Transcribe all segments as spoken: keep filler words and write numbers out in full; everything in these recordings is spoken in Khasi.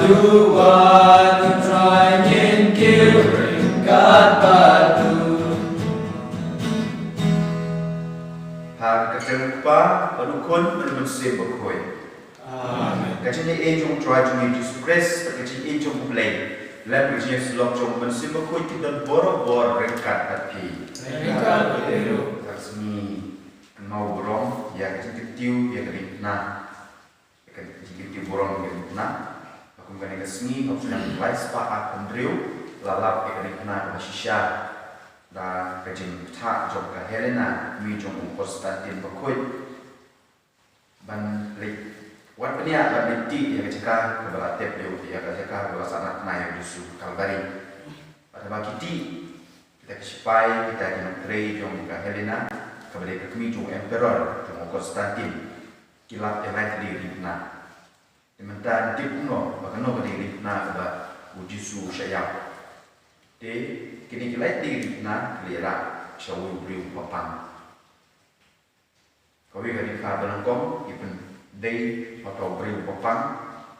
Uba u Trai ngin kiew ryngkat bad u. Ha ka kyrteng u Kpa bad u Khun bad u Mynsiem Bakhuid. Amen. Ka jingïeit jong u Trai jong ngi Jisu Khrist, ka jingïeit jong u Blei, lem ka jingïeit jong u Mynsiem Bakhuid, ki don borabor ryngkat bad phi. Ryngkat bad phi ruh. Ka sngi kynmaw burom ïa ka jingkyntiew ïa ka diengphna. Ka jingkyntiew burom ïa ka diengphna. Kum kane ka sngi, ha u snem lai spah arphew hynriew, la lap ïa ka diengphna kaba shisha da ka jingpynthah jong ka Helena, kmie jong u Konstantin Bakhuid. Ban leit, wat pynïaid, ban leit tih ïa ka jaka kaba la tep ïa u, ïa ka jaka kaba la sahnarphna ïa u Jisu, Kalbari. Bad haba ki tih, kita ki sipai, kita ki nongtrei jong ka Helena, kaba dei ka kmie jong u Emperor, jong u Konstantin, ki lap ïa lai tylli ka diengphna. Te mynta ngin tip kumno ba kano ka dei ka diengphna kaba u Jisu u shah ïap. Te kine ki lai tylli ka diengphna ki la ïarah sha uwei u briew uba pang. Kawei ka diengphna ba nyngkong ki pyndei ha uta u briew uba pang,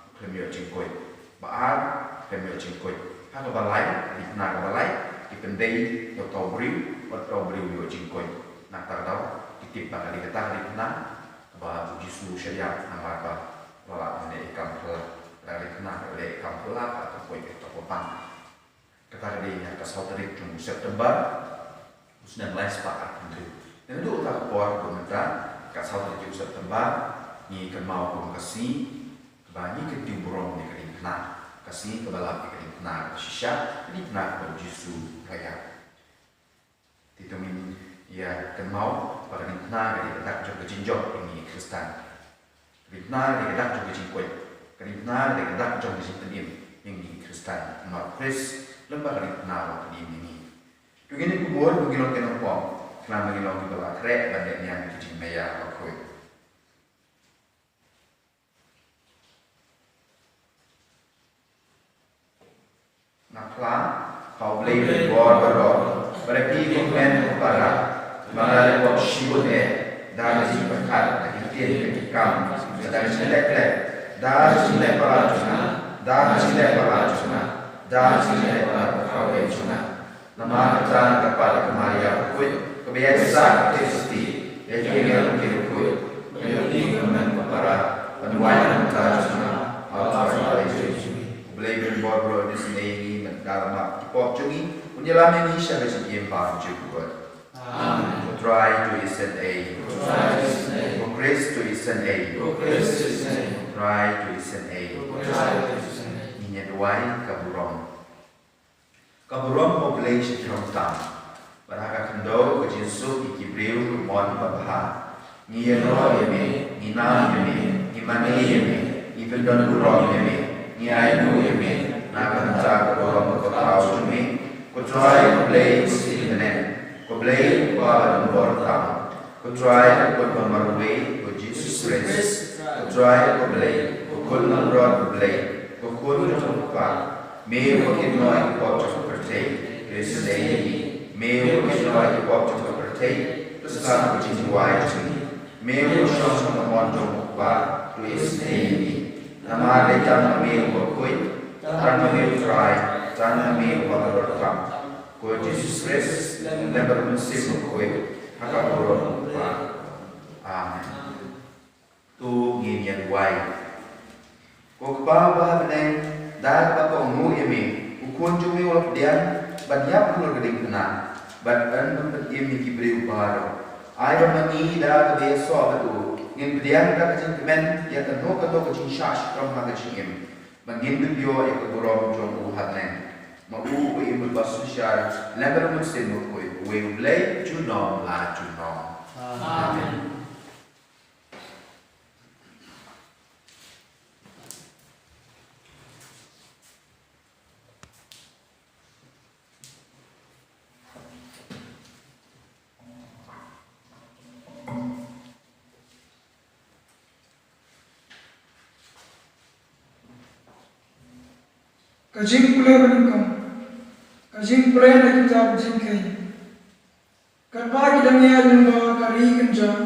u khlem ïoh jingkoit. Ba ar, u khlem ïoh jingkoit. Ha kaba lai, diengphna kaba lai, ki pyndei ha uta u briew, bad uta u briew u ïoh jingkoit. Na kata ka daw, ki tip ba ka dei kata ka diengphna kaba u Jisu u shah ïap namar ba u la leh ïa ka kam phylla. Ka diengphna kaba leh ïa ka kam phylla, ka la pynkoit ïa uta uba pang. Kata ka dei ha ka saw tarik jong u September, u snem lai spah arphew hynriew. Te naduh kata ka por haduh mynta, ka saw tarik jong u September, ngi kynmaw kum ka sngi kaba ngi kyntiew burom ïa ka diengphna, ka sngi kaba lap ïa ka diengphna kaba shisha, ka diengphna kaba u Jisu u la ïap. Te to ngin ïa kynmaw ba ka diengphna ka dei ka dak jong ka jingjop ïa ngi Khristan. Ka diengphna ka dei ka dak jong ka jingkoit. Ka diengphna ka dei ka dak jong ka jingpynim ïa ngi Khristan. Namar u Khrist lem bad ka diengphna u la pynim ïa ngi. To ngin ïa kubur ba ngin long ki nongpop, khnang ba ngin long kiba la khreh ban leh niam ïa ka jingmaïa bakhuid. Nga phla ha U Blei u bor baroh, ba da phi kum u kmen u para, ba nga la leh pop shibun eh, da ka jingpyrkhat, da ki ktien, da ki kam, da ka jingleh khleh, da ka jingleh palat jong nga, da ka jingleh palat jong nga, da ka jingleh palat jong nga. Namar kata nga kyrpad ïa ka Maria bakhuid, kaba ïaid sah ka Tieng Sopti, ïa ki angel bad ki riewkhuid, ba ïoh ïa ngi kum u kmen u para, ban duwai na ka bynta jong nga, ha u Trai uba la ïeit jong ngi. U Blei uba don bor baroh un isynei ïa ngi, bad un da la map ki pop jong ngi, un ïalam ïa ngi sha ka jingim ba bymjukut. Amen. U Trai to isynei. U Trai to isynei. U Khrist to isynei. U Khrist to isynei. U Trai to isynei. U Trai to isynei. Ngin ïa duwai ka burom. Ka burom U Blei shi throng tam. Bad ha ka khyndew ka jingsuk ïa ki briew ka mon babha. Ngi ïaroh ïa me, ngi nam ïa me, ngi mane ïa me, ngi pyndon burom ïa me, ngi ainguh ïa me, na ka bynta ka burom kaba khaw jong me. Ko Trai U Blei u Syiem bneng, ko Blei u Kpa badonbor tam. Ko Trai ko Khun ba marwei, ko Jisu Khrist. Ko Trai ko Blei, ko Khun nongrot U Blei, ko Khun jong U Kpa. Me uba kit noh ïa ki pop jong ka pyrthei, to isynei ïa ngi. Me uba kit noh ïa ki pop jong ka pyrthei, to sngap ïa ka jingduwai jong ngi. Me uba shong ha ka mon jong U Kpa, to isynei ïa ngi. Namar dei tang ma me uba khuid, tang ma me U Trai, tang ma me uba kordor tam. Ko Jisu Khrist, lem bad U Mynsiem Bakhuid, ha ka burom U Kpa. Amen. To ngin ïa duwai. Ko Kpa ba ha bneng, da kaba kohnguh ïa me, u Khun jong me u la pdiang ban ïap halor ka diengphna, bad ban pynim ïa ki briew baroh. Ai ba ma ngi da kaba ïasoh bad u, ngin pdiang da ka jingkmen ïa kano kano ka jingshah shitom ha ka jingim, ba ngin pynïoh ïa ka burom jong u ha bneng. Ma u uba im bad uba synshar lem bad U Mynsiem Bakhuid, uwei U Blei, junom la junom. Amen. Ka jingpule ba nyngkong. Ka jingpule na ka kitab Jingkheiñ. Katba ki dang ïaid lyngba ka ri kynjah,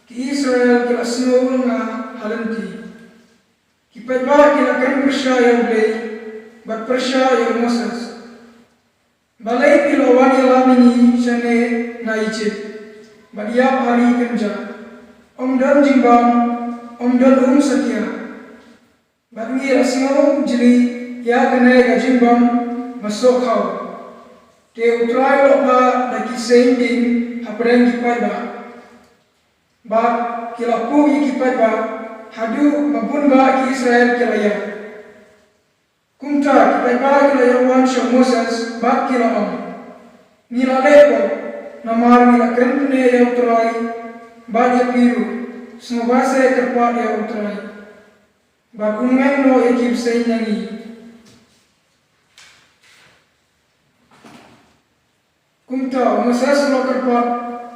ki Israel ki la sngew lynga ha lynti. Ki paidbah ki la kren pyrshah ïa U Blei bad pyrshah ïa u Moses. Balei phi la wan ïalam ïa ngi shane na Ijipt bad ïap ha ri kynjah? Ym don jingbam, ym don um satia. Bad ngi la sngew jli ïa kane ka jingbam ba sohkhaw. Te U Trai u la phah da ki seng ding hapdeng ki paidbah. Bad ki la puh ïa ki paidbah haduh ba bun bah ki Israel ki la ïap. Kumta ki paidbah ki la ïawan sha u Moses bad ki la ong, ngi la leh pop namar ngi la kren pyni ïa U Trai bad ïa phi ruh. Sngewbha seh kyrpad ïa U Trai bad un meng noh ïa ki bseiñ na ngi. Kumta u Moses u la kyrpad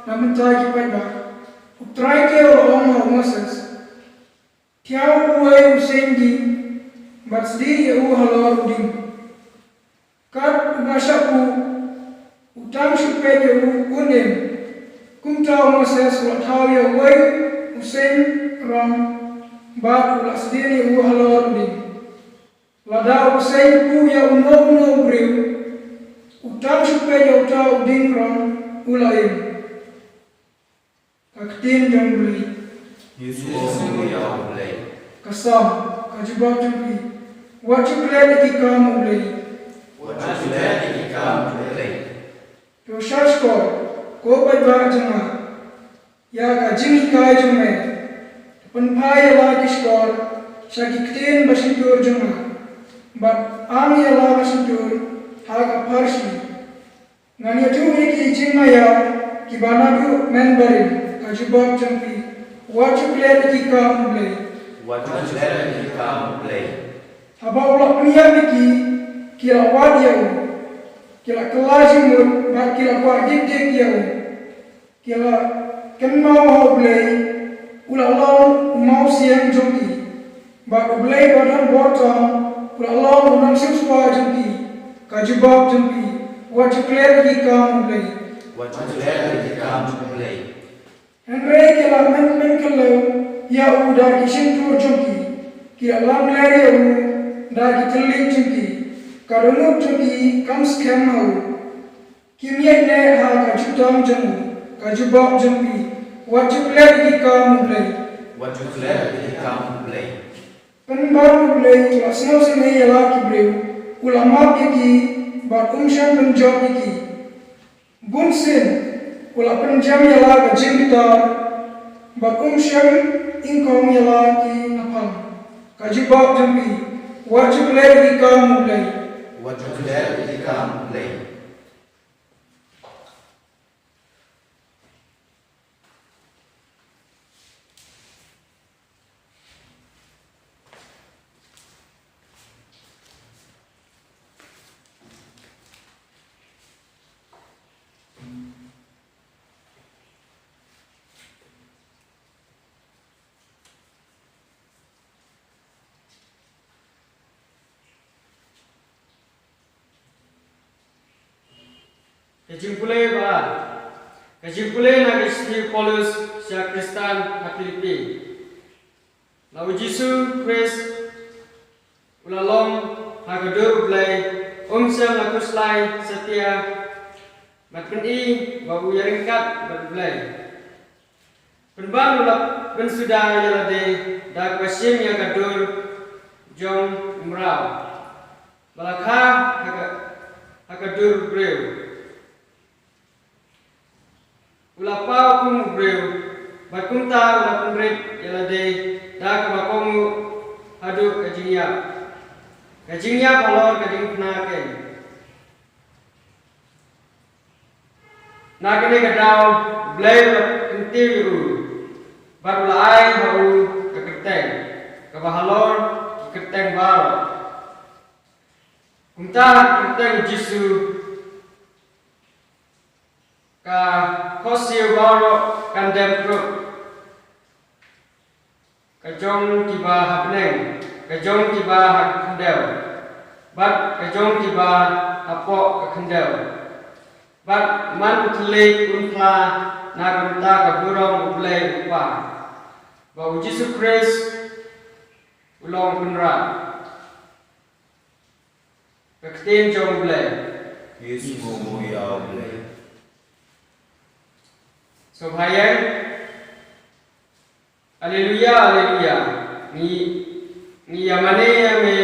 na bynta ki paidbah. U Trai te u la ong ha u Moses, thiaw uwei u seng ding bad sdieh ïa u halor u ding. Kat uba shah puh, u tang shu peit ïa u un im. Kumta u Moses u la thaw ïa uwei u seng rong bad u la sdieh ïa u halor u ding. Lada u seng puh ïa uno uno u briew, u tang shu peit ïa uta u ding rong, u la im. Ka ktien jong U Blei. Ngi sngewbha ïa U Blei. Ka Salm, ka jubab jong phi. Wat ju klet ïa ki kam U Blei. Wat ju klet ïa ki kam U Blei. To shahshkor, ko paidbah jong nga, ïa ka jinghikai jong me. To pynphai ïa la ki shkor sha ki ktien ba shyntur jong nga, bad ang ïa la ka shyntur ha ka pharshi. Ngan ïathuh ïa ki jingmaïa kiba naduh mynbarim. Ka jubab jong phi. Wat ju klet ïa ki kam U Blei. Wat ju klet ïa ki kam U Blei. Haba u la pynïap ïa ki, ki la wad ïa u. Ki la kylla jingmut bad ki la kwah dik dik ïa u. Ki la kynmaw ha U Blei, u la long u mawsiang jong ki. Bad U Blei ba don bor tam, u la long u nongsiewspah jong ki. Ka jubab jong phi. Wat ju klet ïa ki kam U Blei. Wat ju klet ïa ki kam U Blei. Hynrei ki la men men kyllew ïa u da ki shyntur jong ki. Ki la lamler ïa u da ki thylliej jong ki. Ka dohnud jong ki kam skhem ha u. Kim ïaineh ha ka jutang jong u. Ka jubab jong phi. Wat ju klet ïa ki kam U Blei. Wat ju klet ïa ki kam U Blei. Pynban U Blei u la sngewsynei ïa la ki briew, u la map ïa ki, bad um shym pynjot ïa ki. Bunsien u la pynjem ïa la ka jingbitar, bad um shym ingkhong ïa la ki naphang. Ka jubab jong phi. Wat ju klet ïa ki kam U Blei. Wat ju klet ïa ki kam U Blei. Ka jingpule ba ar. Ka jingpule na ka shithi Paulus sha Khristan ha Philippi. La u Jisu Khrist u la long ha ka dur U Blei, um shym la khuslai satia, bad pyni ba u ïaryngkat bad U Blei. Pynban u la pynsuda ïa lade da kaba shim ïa ka dur jong u mraw, ba la kha ha ka, ha ka dur briew. U la paw kum u briew, bad kumta u la pynrit ïa lade da kaba kohnguh haduh ka jingïap, ka jingïap halor ka diengphna keiñ. Na kane ka daw U Blei u la kyntiew ïa u, bad u la ai ha u ka kyrteng kaba halor ki kyrteng baroh. Kumta ka kyrteng Jisu ka khohsiew baroh kan dem krup. Ka jong kiba ha bneng, ka jong kiba ha khyndew, bad ka jong kiba hapoh ka khyndew. Bad man u thylliej un phla na ka bynta ka burom U Blei U Kpa, ba u Jisu Khrist u Long Kynrad. Ka ktien jong U Blei. Ïa u Blei. Sngewbha ïa. Haleluya, haleluya. Ngi, ngi ïa mane ïa me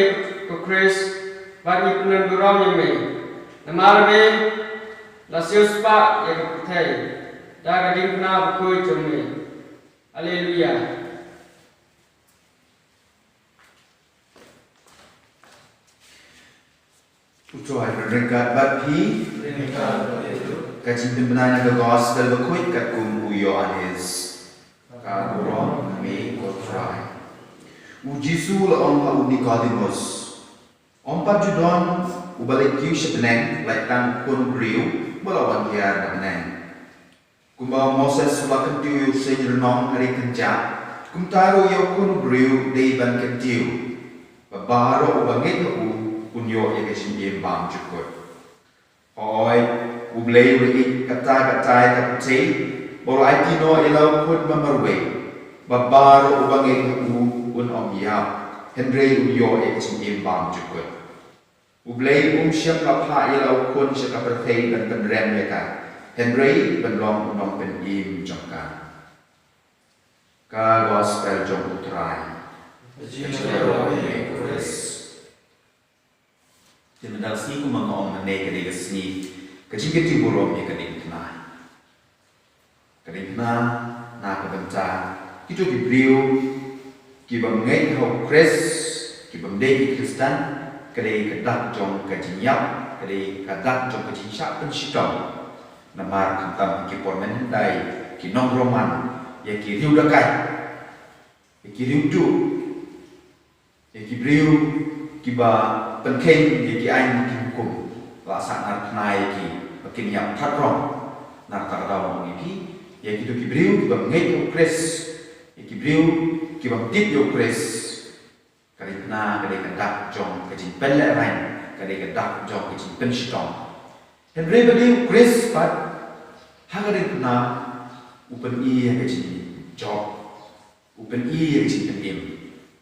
ko Khrist, bad ngi pyndonkam burom ïa me. Namar me la siewspah ïa ka pyrthei da ka diengphna bakhuid jong me. Haleluya. U Trai un ryngkat bad phi. Ka jingpynbna na ka Gospel bakhuid katkum u Ïoannis. Ka burom na me ko Trai. U Jisu u la ong ha u Nikodemus, ym pat ju don uba leit kiew sha bneng, lait tang u Khun u briew ba la wan hiar na bneng. Kumba u Moses u la kyntiew ïa u seng rnong ha ri kynjah, kumta ruh ïa u Khun u briew dei ban kyntiew, ba baroh uba ngeit ha u un ïoh ïa ka jingim bymjukut. Hooid, U Blei u la ïeit katta katta ïa ka pyrthei, ba u la aiti noh ïa la u Khun ba marwei, ba baroh uba ngeit ha u un ym ïap, hynrei un ïoh ïa ka jingim bymjukut. U Blei um shym la phah ïa la u Khun sha ka pyrthei ban pynrem ïa ka, hynrei ban long u nongpynim jong ka. Ka Gospel jong U Trai. Ka jingïaroh ïa me ko Khrist. Te mynta ka sngi kumba nga ong mynne, ka dei ka sngi ka jingkyntiew burom ïa ka diengphna. Ka diengphna na ka bynta kito ki briew kiba ngeit ha u Khrist, kiba ym dei ki Khristan, ka dei ka dak jong ka jingïap, ka dei ka dak jong ka jingshah pynshitom. Namar khamtam ki por mynhyndai ki nong Roman ïa ki riew dakaid, ïa ki riew duh, ïa ki briew kiba pynkheiñ ïa ki aiñ ki hukum, la sah narphna ïa ki ba kin ïap thad rong. Na kata ka daw nga ong ïa phi, ïa kito ki briew kiba ngeit ïa u Khrist, ïa ki briew kiba tip ïa u Khrist, ka diengphna ka dei ka dak jong ka jingpynlehraiñ, ka dei ka dak jong ka jingpynshitom. Hynrei ba dei u Khrist pat, ha ka diengphna u pyni ïa ka jingjop. U pyni ïa ka jingpynim.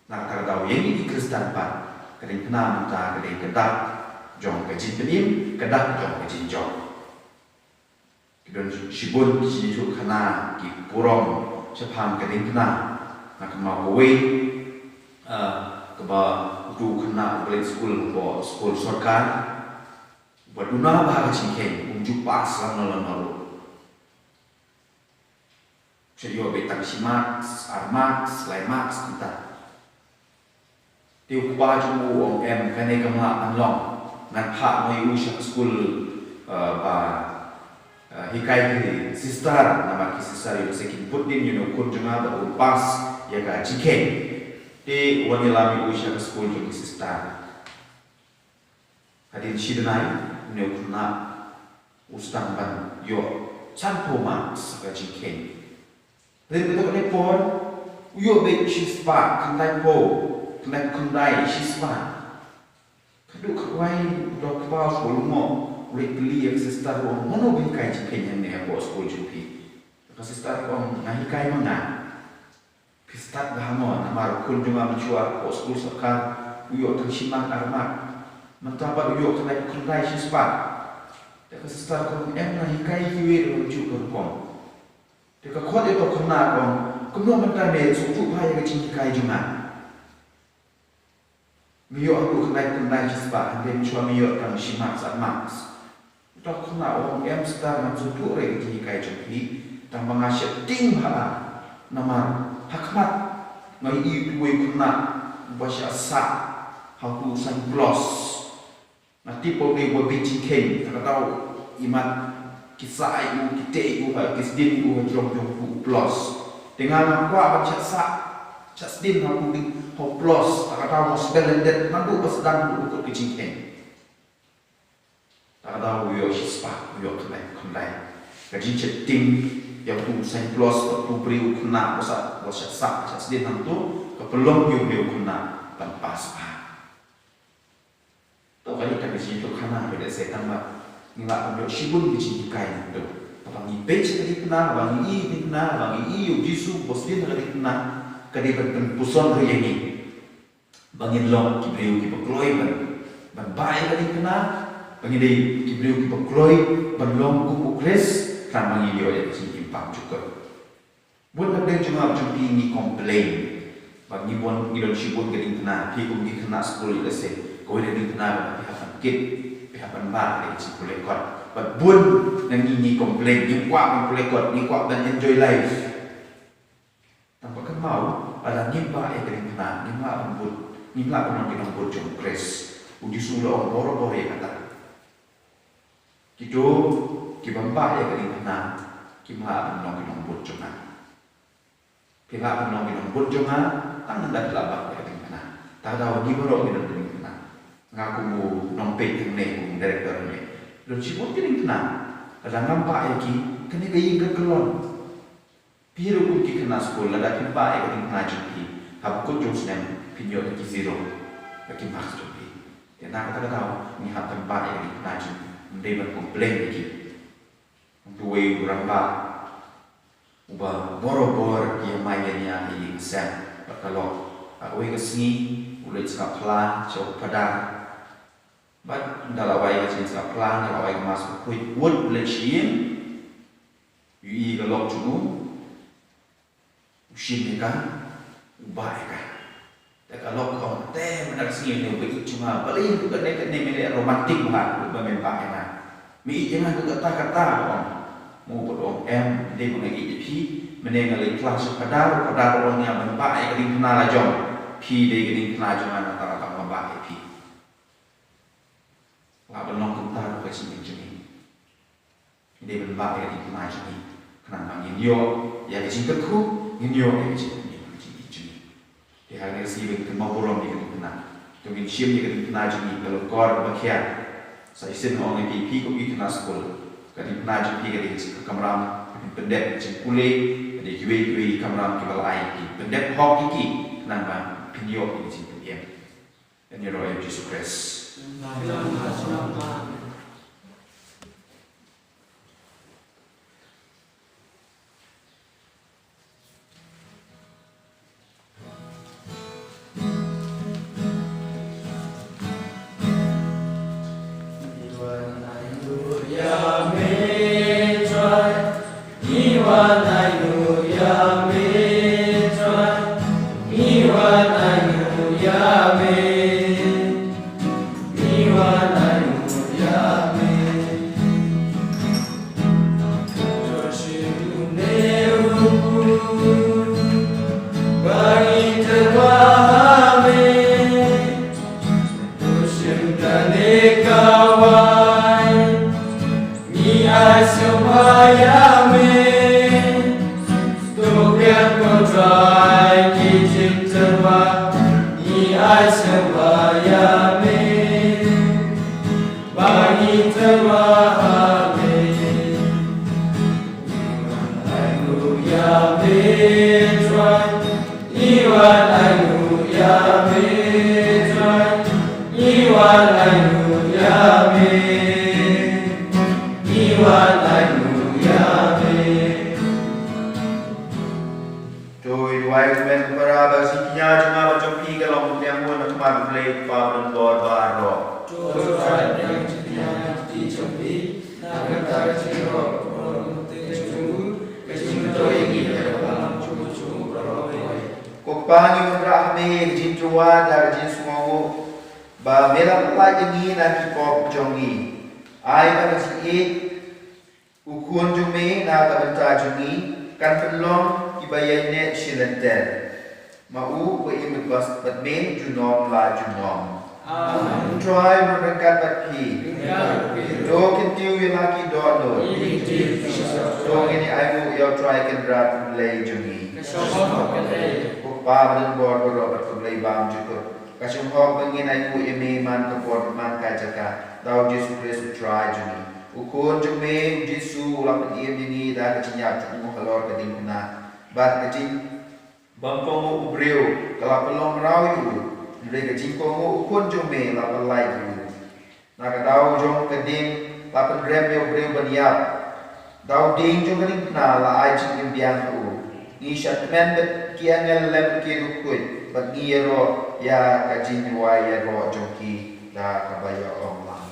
Na kata ka daw ïa ngi ki Khristan pat, ka diengphna mynta ka dei ka dak jong ka jingpynim, ka dak jong ka jingjop. Ki don shibun ki jingïathuhkhana, ki burom shaphang ka diengphna. Nga kynmaw kawei, ah, kaba utu u khynnah uba leit skul, uba skul sorkar, uba duna bha ha ka jingkheiñ, um ju pass lano lano ruh. Shu ïoh beit tang shi marks, ar marks, lai marks kumta. Te u kpa jong u u ong, em, kane kam lah ban long. Ngan phah noh ïa u sha ka skul, eh, ba, eh, hikai ki sister, namar ki sister ïoh sa kin bud dien ïa une u khun jong nga ba un pass ïa ka jingkheiñ. Te u wan ïalam ïa u sha ka skul jong ki sister. Hadien shi bnai, une u khynnah u sdang ban ïoh sanphew marks ha ka jingkheiñ. Hadien kata kane por, u ïoh beit shispah khyndaiphew, khyndai, khyndai shispah. Ka duh ka wai, u da kpa u shu lyngngoh, u leit kylli ïa ka sister, u ong, mano ba hikai jingkheiñ hangne hapoh skul jong phi? Ka sister ka ong, nga hikai ma nga. Phi stad bha mo, namar u khun jong nga mynshuwa hapoh skul sorkar u ïoh tang shi mark ar mark. Mynta pat u ïoh khyndai, khyndai shispah. Te ka sister ka ong, em, nga hikai kiwei ruh ha kajuh ka rukom. Te ka khot ïa uta u khynnah ka ong, kumno mynta me sngewthuh bha ïa ka jinghikai jong nga? Me ïoh haduh khyndai, khyndai shispah, hynrei mynshuwa me ïoh tang shi marks, ar marks. Uta u khynnah u ong, em sister, ngam sngewthuh re ka jinghikai jong phi, tang ba nga sheptieng bha, namar ha khmat nga ïohi uwei u khynnah uba shah sah ha utu u saiñ plus. Nga tip ba u dei uba bieit jingkheiñ, kata ka daw imat ki sah ïa u, ki teh ïa u, ki sdien ïa u hajrong jong utu u plus. Te nga ngam kwah ban shah sah, shah sdien ha utu u ding, ha u plus, kata ka daw nga splendid, naduh ba sdang haduh ba kut ka jingkheiñ. Kata ka daw u ïoh shispah, u ïoh khyndai, khyndai. Ka jingsheptieng ïa utu u saiñ plus, utu u briew u khynnah, uba shah, uba shah sah, shah sdien hangto, ka pynlong ïa u briew u khynnah ban pass bha. To, ka dei tang ka jingïathuhkhana, ka dei sa tang ba ngi lah ban ïoh shibun ka jinghikai na kata. Haba ngi peit sha ka diengphna, haba ngi ïohi ka diengphna, haba ngi ïohi ïa u Jisu uba sdien ha ka diengphna, ka dei ban pynpuson ruh ïa ngi. ba ngin long ki briew kiba kloi ban, ban bah ïa ka diengphna, ba ngin dei ki briew kiba kloi ban long kum u Khrist, khnang ba ngin ïoh ïa ka jingim bymjukut. Bun na pdeng jong nga jong phi ngi complain ba ngi bun, ngi don shibun ka diengphna, phi kum ki khynnah skul, ïa lehse kawei ka diengphna ba phi hap ban kit, phi hap ban bah ïa ka jingpule kot. Bad bun na ngi ngi complain, ngi kwah ban pule kot, ngi kwah ban enjoy life. Tang ba kynmaw, lada ngim bah ïa ka diengphna, ngim lah ban bud, ngim lah ban long ki nongbud jong u Khrist. U Jisu u la ong borabor ïa kata. Kito kibym bah ïa ka diengphna kim lah ban long ki nongbud jong nga. Phi lah ban long ki nongbud jong nga tang ynda phi la bah ïa ka diengphna. Kata ka daw ngi baroh ngi don ka diengphna. Nga kum u nongpeit hangne, kum u director hangne, don shibun ki diengphna. Lada ngam bah ïa ki, kane ka ïing kan kyllon. Phi ruh kum ki khynnah skul, lada phim bah ïa ka diengphna jong phi, ha bakut jong u snem phin ïoh da ki zero ha ki marks jong phi. Te na kata ka daw ngi hap ban bah ïa ka diengphna jong phi, ym dei ban complain ïa ki. Uwei u rangbah uba borabor ïa mai ïa nia ha ïing ha sem bad ka lok, ha kawei ka sngi u leit sngap phla sha u phadar. Bad ynda la wai ka jingïasngap phla, ynda la wai ka mass, u khuid wut u leit sha ïing. U ïohi ka lok jong u, u shim ïa ka, u bah ïa ka. Te ka lok ka ong, "Te mynta ka sngi une uba ïeit jong nga, balei haduh katne katne me leh romantic bha, haduh ba mem bah ïa nga? Me ïeit ïa nga haduh katta katta," ka ong. Ma u pat u ong, "Em, ym dei ba nga ïeit ïa phi, mynne nga leit phla sha phadar, phadar u ong ïa nga ban bah ïa ka diengphna la jong. Phi dei ka diengphna jong nga, nangta nga bah ïa phi." Lah ban long kumta ruh ka jingim jong ngi. Ngi dei ban bah ïa ka diengphna jong ngi khnang ba ngin ïoh ïa ka jingkyrkhu, ngin ïoh ïa ka jingkyrkhu, ïa ka jingkyrkhu jong ngi. Te ha kane ka sngi ba ngin kynmaw burom ïa ka diengphna, to ngin shim ïa ka diengphna jong ngi, ka longkor kaba khia. Sa shisien nga ong ïa phi, phi kum ki khynnah skul, ka diengphna jong phi ka dei ka jingkamram, ka jingpyndep, ka jingpule, ka dei kiwei kiwei ki kamram kiba la ai ïa ki, pyndep hok ïa ki khnang ba phin ïoh ïa ka jingpynim. Ïa ïaroh ïa u Jisu Khrist. Ngi ai sngewbha ïa me, to pdiang ko Trai ki jingtyrwa. Ngi ai sngewbha ïa me, ba ngin tyrwa ha me. Ngi wan ai nguh ïa me Trai. Ngi wan ai nguh ïa me Trai. Ngi wan ai nguh ïa me. Ngi wan ai nguh ïa me. To ïa duwai kumne, ko para, ba ka jingkñia jong nga bad jong phi ka long pdiang bun na khmat U Blei U Kpa badonbor baroh. To Trai, pdiang jingkñia na ka kti jong phi, na ka bynta ka jingïaroh baroh jong u, ka jingmyntoi ïa ngi ïa ka balang jong u baroh. Ko Kpa, ngi wanrah ha me ïa ka jingtyrwa da ka jingsngewnguh ba me la pyllait ïa ngi na ki pop jong ngi. Ai ba ka jingïeit U Khun jong me na ka bynta jong ngi kan pynlong kiba ïaineh shilynter. Ma u ba im bad me junom la junom. Amen. U Trai un ryngkat bad phi. To kyntiew ïa la ki dohnud. To ngin ïa ainguh ïa U Trai Kynrad U Blei jong ngi. Ko Kpa badonbor baroh bad ko Blei bymjukut. Ka shong hok ba ngin ainguh ïa me man ka por man ka jaka, da U Jisu Khrist U Trai jong ngi. U Khun jong me U Jisu u la pynim ïa ngi da ka jingïap jong u halor ka diengphna. Bad ka jingbymkohnguh u briew ka la pynlong mraw ïa u, hynrei ka jingkohnguh U Khun jong me la pyllait ïa u. Na ka daw jong ka dieng la pynrem ïa u briew ban ïap. Da u dieng jong ka diengphna la ai jingim biang ha u. Ngi shah kmen bad ki angel lem bad ki riewkhuid. bad ngi ïaroh ïa ka jingduwai ïaroh jong ki da kaba ïa-ong lang: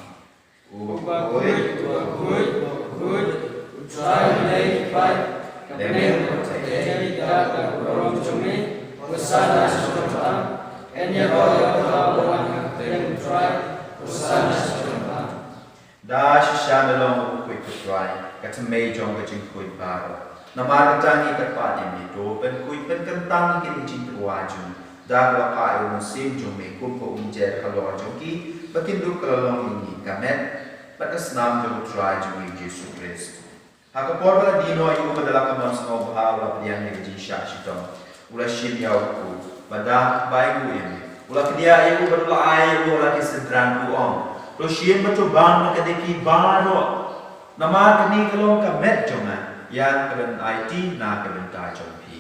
U bakhuid, u bakhuid, u bakhuid, U Trai u leh ki paid, ka bneng ka pyrthei da ka burom jong me. Hosana sha kaba thymmai. Yn ïaroh ïa uta uba wan ha ka kyrteng U Trai. Hosana sha kaba thymmai. Da shisha me long u bakhuid, ko Trai, ka thymmei jong ka jingkhuid baroh. Namar kata ngi kyrpad ïa me, to pynkhuid pynkyntang ïa kine ki jingtyrwa jong ngi da kaba kha ïa u Mynsiem jong me, kum ba un jer halor jong ki, ba kin dup ka la long ïa ngi ka met bad ka snam jong U Trai jong ngi U Jisu Khrist. Ha ka por ba la die noh ïa u bad da la ka mon sngewbha u la pdiang ïa ka jingshah shitom. U la shim ïa u kpu bad da kaba ainguh ïa me, u la kdiah ïa u bad u la ai ïa u ha la ki synran, u ong: To shim bad to bam na ka dei phi baroh, namar kane ka long ka met jong nga, ïa kaba yn aiti na ka bynta jong phi.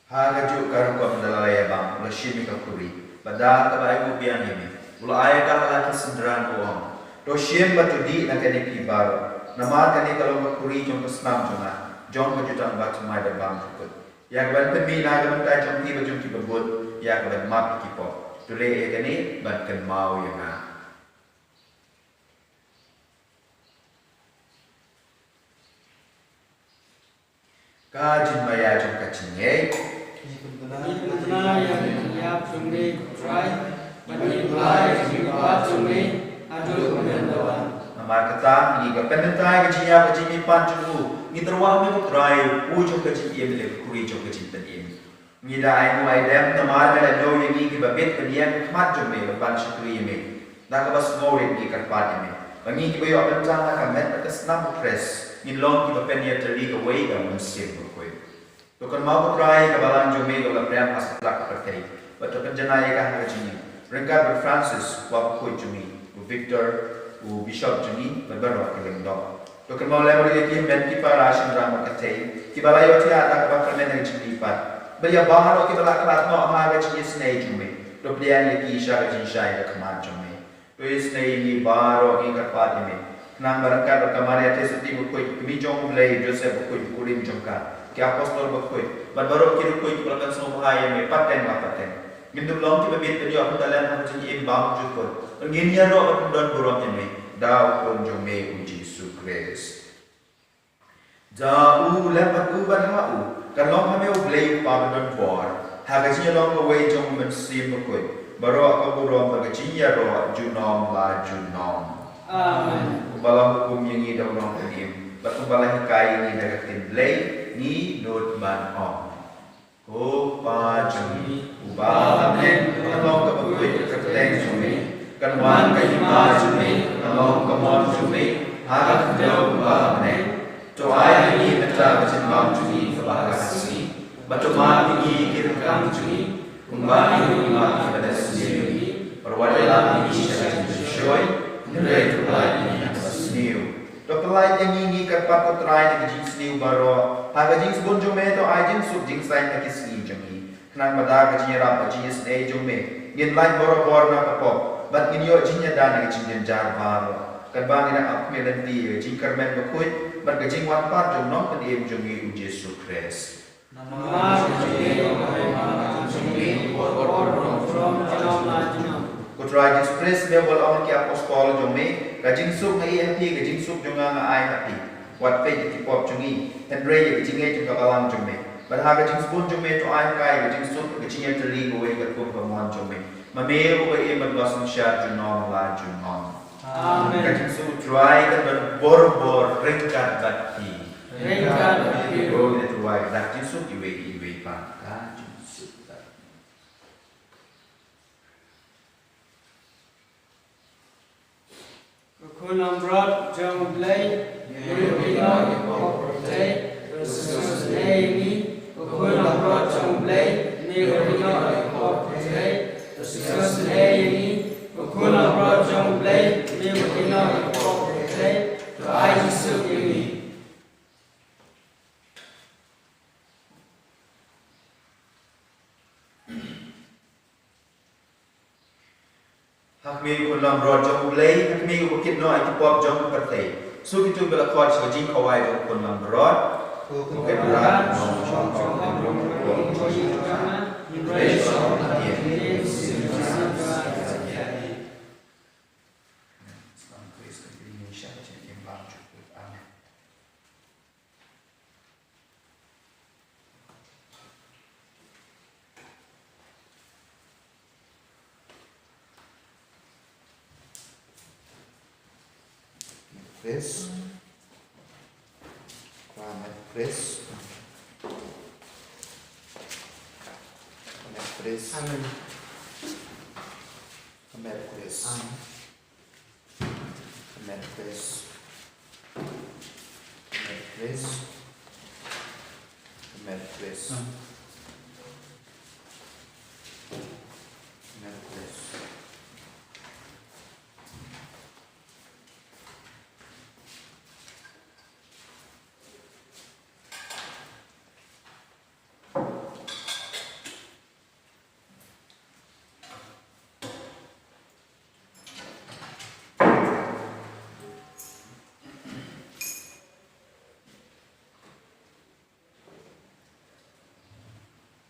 Ha kajuh ka rukom da la ïa bam, u la shim ïa ka khuri bad da kaba ainguh biang ïa me, u la ai ïa ka ha la ki synran, u ong: To shim bad to dih na kane phi baroh, namar kane ka long ka khuri jong ka snam jong nga, jong ka jutang bathymmai ba bymjukut, ïa kaban pynmih na ka bynta jong phi bad jong kiba bun, ïa kaban map ïa ki pop. To leh ïa kane ban kynmaw ïa nga. Ka jingmaïa jong ka jingngeit. Ngi pynbna ïa ka jingïap jong me, ko Trai, bad ngi pynbna ïa ka jingmihpat jong me haduh ba men da wan. Namar kata, ngi ka pynbna ïa ka jingïap ka jingmihpat jong u, ngi tyrwa ha me, ko Trai, u jong ka jingim, leh ka khuri jong ka jingpynim. Ngi da ainguh aidem namar me la ñiew ïa ngi kiba bit ban ïeng ha khmat jong me, ban shakri ïa me. Da kaba sngewrit ngi kyrpad ïa me ba ngi kiba ïoh bynta na ka met bad ka snam u Khrist, ngin long kiba pynïatylli kawei da u Mynsiem Bakhuid. To kynmaw, ko Trai, ïa ka balang jong me kaba la priang ha satlak ka pyrthei, bad to pynjanai ïa ka ha ka jingim, ryngkat bad u Francis, u kpa bakhuid jong ngi, u Victor, u Bishop jong ngi, bad baroh ki lyngdoh. To kynmaw lem ruh ïa ki hynmen ki para shynrang bad ka tei kiba la ïohthiah da kaba kyrmen ha ka jingmihpat, bad ïa baroh kiba la khlad noh ha ka jingisynei jong me. To pdiang ïa ki sha ka jingshai ha khmat jong me. To isynei ïa ngi baroh, ngi kyrpad ïa me, khnang ba ryngkat bad ka Maria Theisotti bakhuid, ka kmie jong u Blei, Joseph bakhuid, u kurim jong ka, ki apostol bakhuid, bad baroh ki riewkhuid kiba la pynsngewbha ïa me pateng la pateng, ngin dup long kiba bit ban ïoh bynta lem ha ka jingim bymjukut, bad ngin ïaroh bad pyndonburom ïa me da u Khun jong me u Jisu Khrist. Da u lem bad u bad ha u kan long ha me U Blei U Kpa badonbor, ha ka jingïalong kawei jong u Mynsiem Bakhuid, baroh ka burom bad ka jingïaroh junom la junom. Amen. Kumba la hukum ïa ngi da u Nongpynim bad kumba la hikai ïa ngi da ka ktien Blei, ngi nud ban ong: Ko Pa jong ngi uba ha bneng, ka long kaba khuid ka kyrteng jong me, kan wan ka hima jong me, kan long ka mon jong me ha ka khyndew kumba ha bneng. To ai ha ngi mynta ka jingbam jong ngi kaba ha ka sngi, bad to map ïa ngi ki ryngkang jong ngi, kumba ngi ruh ngi map ïa kiba leh sniew ïa ngi, bad wat ïalam ïa ngi sha ka jingshoi, hynrei to pyllait ïa ngi na kaba sniew. To pyllait ïa ngi, ngi kyrpad ko Trai, na ki jingsniew baroh, ha ka jingsbun jong me to ai jingsuk jingsaiñ ha ki sngi jong ngi, khnang ba da ka jingïarap bad jingisynei jong me ngin lait borabor na ka pop bad ngin ïoh jingïada na ka jingjynjar baroh, katba ngi dang ap khmih lynti ïa ka jingkyrmen bakhuid bad ka jingwan pat jong u Nongpynim jong ngi u Jisu Khrist. Namar ka jong me ka long ka hima, ka jong me ka burom, ka burom junom la junom. Ko Trai Jisu Khrist, me ba la ong ha ki apostol jong me: Ka jingsuk nga ïeh ha phi, ka jingsuk jong nga nga ai ha phi. Wat peit ïa ki pop jong ngi, hynrei ïa ka jingngeit jong ka balang jong me. Bad ha ka jingsbun jong me to ai ha ka ïa ka jingsuk, ka jingïatylli kawei katkum ka mon jong me, ma me uba im bad uba synshar junom la junom. Amen. Ka jingsuk u Trai kan don borabor ryngkat bad phi. Ryngkat bad phi ruh. Ngin ïa duwai da ka jingsuk iwei iwei pat. Ka jingsuk. Ko Khun langbrot jong U Blei, me ba kynnoh ïa ka pop ka pyrthei, to sngewsynei ïa ngi. Ko Khun langbrot jong U Blei, me ba kynnoh ïa ka pop ka pyrthei, to sngewsynei ïa ngi. Ko Khun langbrot jong U Blei, me ba kynnoh ïa ka pop ka pyrthei, to ai jingsuk ïa ngi. Ha khmih, ko Khun langbrot jong U Blei, ha khmih, uba kynnoh ïa ki pop jong ka pyrthei, Suk ïa utu ba la khot sha ka jingkhawai jong u khun langbrot. Ko Kynrad, Amen. Khrist. Ka met Khrist. Ka met Khrist. Amen. Ka met Khrist. Amen. Ka met Khrist. Ka met Khrist. Ka met Khrist. Ka met Khrist.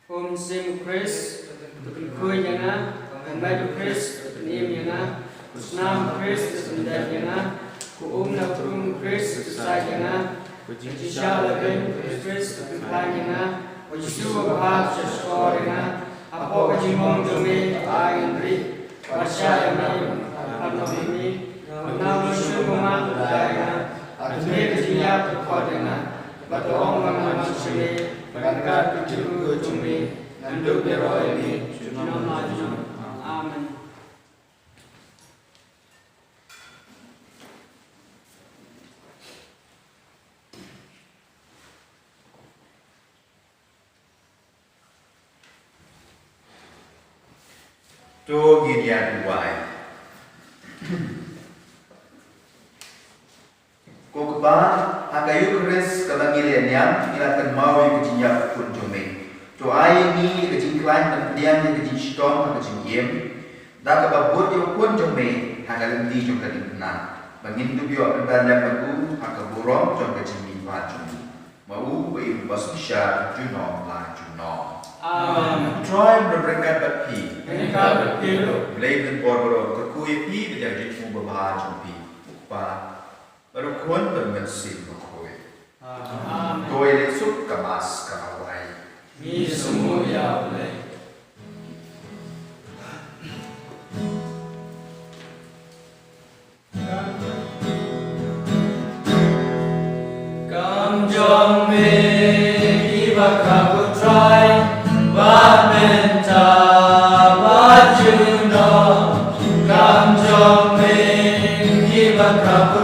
Ko mynsiem u Khrist, to pynkhuid ïa nga. Ko met u Khrist, to pynim ïa nga. Ko snam u Khrist, to pyndep ïa nga. Ko um na u trum u Khrist, to sait ïa nga. Ko jingshisha la beiñ u Khrist, to pynkhlaiñ ïa nga. Ko Jisu ba hap sha shkor ïa nga. Hapoh ka jingmong jong me, to ai ngan ri. Wat shah ïa me ban pynlong ïa me. Wat nang ym shun bymman ïa nga. Ha kane ka jingïap to khot ïa nga. Bad to ong ba ngan wan sha me, ngan kat ka jingkyrkhu jong me. Ngan dup ïaroh ïa me junom la junom. Amen. To ngin ïa duwai. Ko Kpa, ha ka Eukharist kaba ngi la niam, ngi la kynmaw ïa ka jingïap u Khun jong me. To ai ïa ngi ïa ka jingkhlaiñ ban pdiang ïa ka jingshitom ha ka jingim. Da kaba bud ïa u Khun jong me ha ka lynti jong ka diengphna, ba ngin dup ïoh pynbna lem bad u ha ka burom jong ka jingmihpat jong u. Ma u ba im ba synshar junom la junom. Amen. U Trai un ryngkat bad phi. Ryngkat bad phi ruh. Blei Blei Kynrad Baroh un kyrkhu ïa phi bad ïa ka jingthmu babha jong phi. U Kpa bad u Khun bad u Mynsiem Bakhuid. Amen. To ïaleh suk, ka Mass ka la wai. Ngi sngewbha ïa U Blei. Kam jong me kiba khap U Trai, bad mynta bad junom. Kam jong me kiba khap U